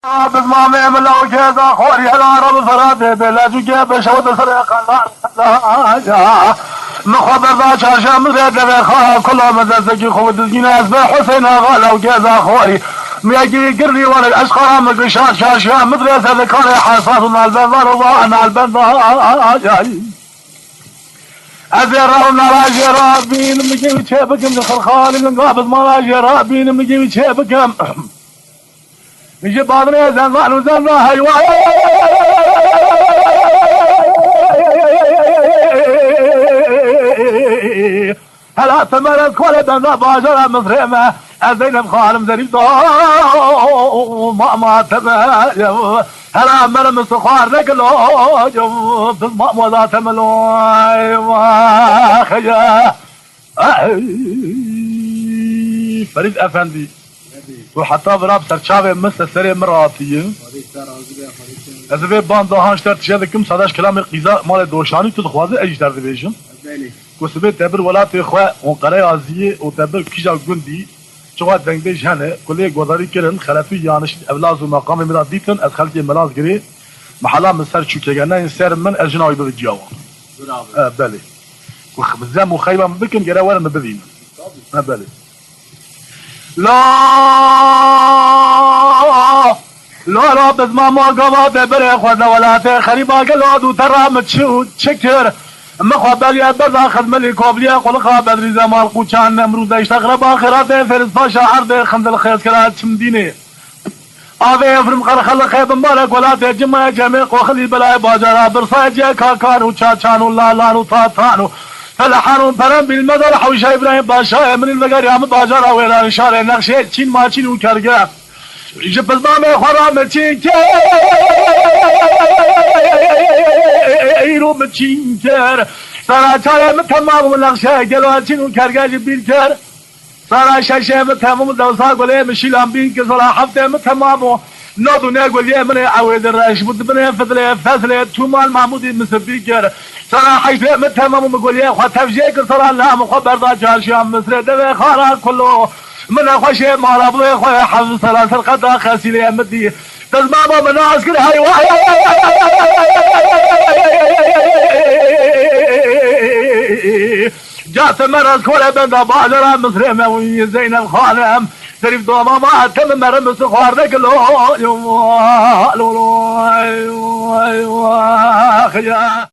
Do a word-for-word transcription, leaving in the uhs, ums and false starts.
Bizmamê min law geza xorî hela re bi zera dê bê lecû gê bi şew di serê qandar. Min xwe berda çarşiya min rê devê xara kula min destekî xwe dizgîne ez bê Huseyna xala û geza xorî. Miyekî girnî wanik eşqara min gişa çarşiya min rê sedikarê hesas û nalbendar û va nalbenda. Ez ê rew nara jê re bînim, min gê wî çê bikim, ji xirxalî min ga bizmana jê re bînim, min gê wî çê bikim. Ji badinê zendan û zenda heywa. Hela temer ez xwele benda bajara Misrê me. Ez Zeynep xanim zerîf do mama temer. Hela merim sixwar nekilo. Biz mamo da temelo. Eyvah ya. Ey, Ferîd Efendî, tu heta vira bi serçavê min ser serê min ratiye. Ez ê vê banda han ji te tije dikim, sadaş kelamê qîza malê doşanî tu dixwaze ez jî te dibêjim. Ku sibê te bir welatê xwe û qereya ziyê û te bir kîja gundî, çiwa dengbêj hene, ku lê guhdarî kirin, xelefî yanişî ev laz û meqamê min ra dîtin, ez xelkê melaz girê, mehela min ser çûkege neyên ser min, ez jina wî bibe giya wan. E, belê. Ku x-, zem û xeyba min bikin, gere werin min bibînin. E, belê. La, la, la, bizma ma gava de berê xwe de welatê xerîba gelo dû te ra min çi û çi kir? Min xwe beriye berda xizmelî kobliye qulixa Bedrî Zemal Qûçan Nemrûd Eştex Reba Xêratê Fêriz Paşa Erdê Xindil Xêzkera Çimdînê. Avê Efrim Qerxelixê Bimbarek Welatê Cimaya Cemê Qoxilî Belayê Bacara Birsayê Cê Kakan û Çaçan û Lalan û Tatan û Felehan û Peren Bîlmedar Hewşa Îbrahîm Paşayê Minîl Vegerya Min Bacara Wêran Şarê Nexşê Çîn Maçîn û Kerge. Ji pizmamê xwe ra min çîn kir û min çîn kir. Saraçayê min temam û nexşe gelo çîn û kerge ji bîr kir. Sara şeşê min temam û dewsa gulê min şîlan bîn kir. Sara heftê min temam û nod û nê guliyê min ê ewê di reş bû. Di binê fidilê feslê Tûmal Mahmûdî min sipî kir. Sara heştê min temam û min guliyê xwe tevjê kir. Sara la min xwe berda çarşiya Misrê devê xara kulo. Min nexweşê mala bûyê xwe hevz sera ser qeda xesîlê min dî. Dizmama min nas kir heywa. Ca te me rez xore benda bajara Misrê me wî Zeynep Xanem. Zerîf domama te min merim sixwar nekilo.